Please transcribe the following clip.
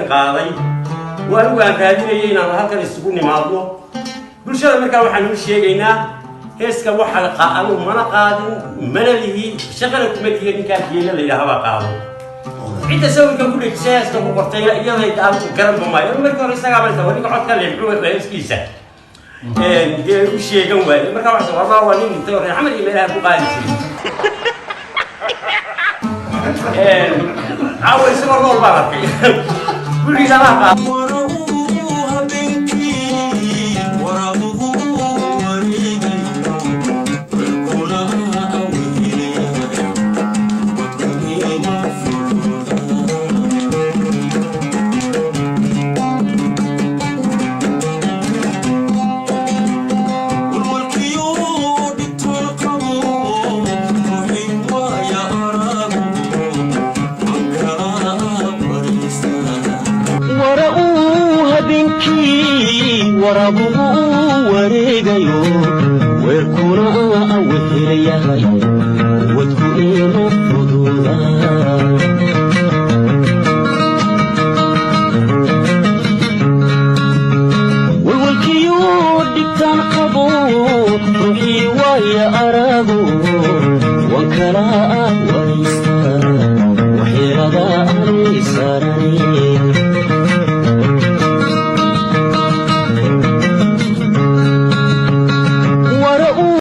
Heeskan qaaday oo anigu aan raadinayay inaan halkan isugu nimaadno bulshada. Markaa waxaan u sheegaynaa, heeskan waxaa anigu mana qaadin, mana lihi, shaqana kuma lihiya. Ninkaa Geela la yidhaha baa qaado. Cidda sawirkan ku dhejisay, heeskan ku qortay, iyaday anigu garanba maayo. Markii hore isagaaba waa ninka codka leh, muxuu heeskiisa dee u sheegan waaye? Markaa waxa warmaa waa nin dhintay oo reer Xamar iyo meelaha ku qaadi jiray. Caawa isagoo nool baan arkay, gurigiisa anaa qaad. Warabuu habeenkii warabuhu wareegayo, welkuna awhelaya, wadkuima fududa. Walwalkiyo dhibtoon qabo, ruuxin waaya arago mankaa waraysta. Wara uu habeenkii warabuhu wareegayo, weerkuna awehelayahay, wadku ima fududa. Walwalkiyo dhibtaan qabo, ruuxii waaya arago, waan kala